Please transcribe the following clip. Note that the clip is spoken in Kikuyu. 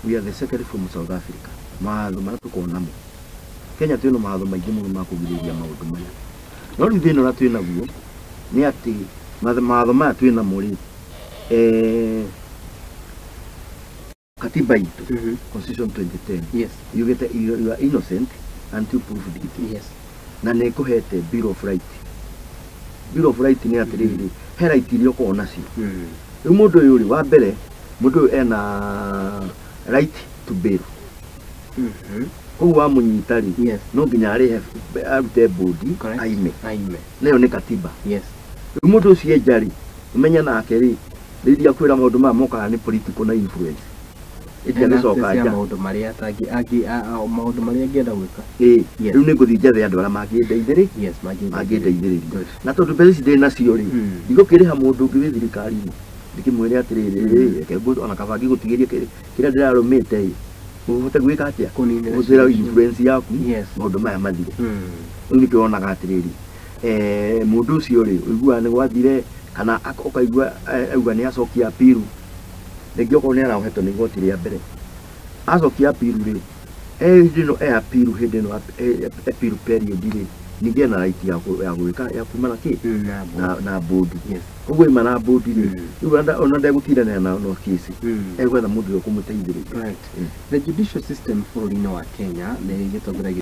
We are the second from South Africa. Mawatho marĩa tũkoragwo namo Kenya, twĩna mawatho maingĩ mũno ma kũgirĩrĩria maũndũ maya, no rĩu thĩna ũrĩa twĩ naguo nĩ atĩ mawatho maya twĩ namo rĩ, katiba itũ, Constitution 2010, yugĩte you are innocent until proved guilty. Na nĩ ĩkũhete bill of right. Bill of right nĩ atĩrĩrĩ, he right iria ũkoragwo nacio. Rĩu mũndũ ũyũ rĩ, wa mbere, mũndũ ũyũ ena right to bail. Koguo wamũnyita rĩ, no nginya arĩhe, arute bond. Aime. Aime. Nayo nĩ katiba. Rĩu mũndũ ũcio enja rĩ, ũmenye nake rĩ, rĩrĩa kwĩra maũndũ maya mokaga nĩ political na influence ĩti Ena agĩcoka access ya nja. Maũndũ marĩa atangĩ maũndũ marĩa angĩenda gwĩka. Ĩĩ. Rĩu nĩ ngũthiĩ njethe andũ arĩa mangĩndeithĩrĩ mangĩndeithĩrĩria. Na tondũ mbeca ici ndĩ nacio rĩ, ndigũkĩrĩha mũndũ ũngĩ wĩ thirikari-inĩ ndikĩmwĩre atĩrĩrĩ, reke ona kaba ngĩgũtigĩrie kĩrĩa ndĩrarũmĩte ĩ, ũhote gwĩka atĩa? Kũninĩra Gũtĩra ciira icio. Influence yaku, maũndũ maya mathire. Rĩu nĩkĩo wonaga atĩrĩrĩ, mũndũ ũcio rĩ, ũiguaga nĩ gwathire kana ũkaigua auga nĩ acokia apiru rĩngĩ, okorwo nĩ araohetwo nĩ igoti rĩa mbere, acokia apiru rĩ, hĩndĩ ĩno e apiru, hĩndĩ ĩno apiru period rĩ, ningĩ ena right ya gwĩka ya kuma na kĩ? Na Na bond. Koguo ima na bond rĩ, rĩu ona ndegũtindanĩra na no kesi, egwetha mũndũ ũrĩa ũkũmũteithĩrĩria. The judicial system bũrũri-inĩ wa Kenya nĩ gĩtongoragio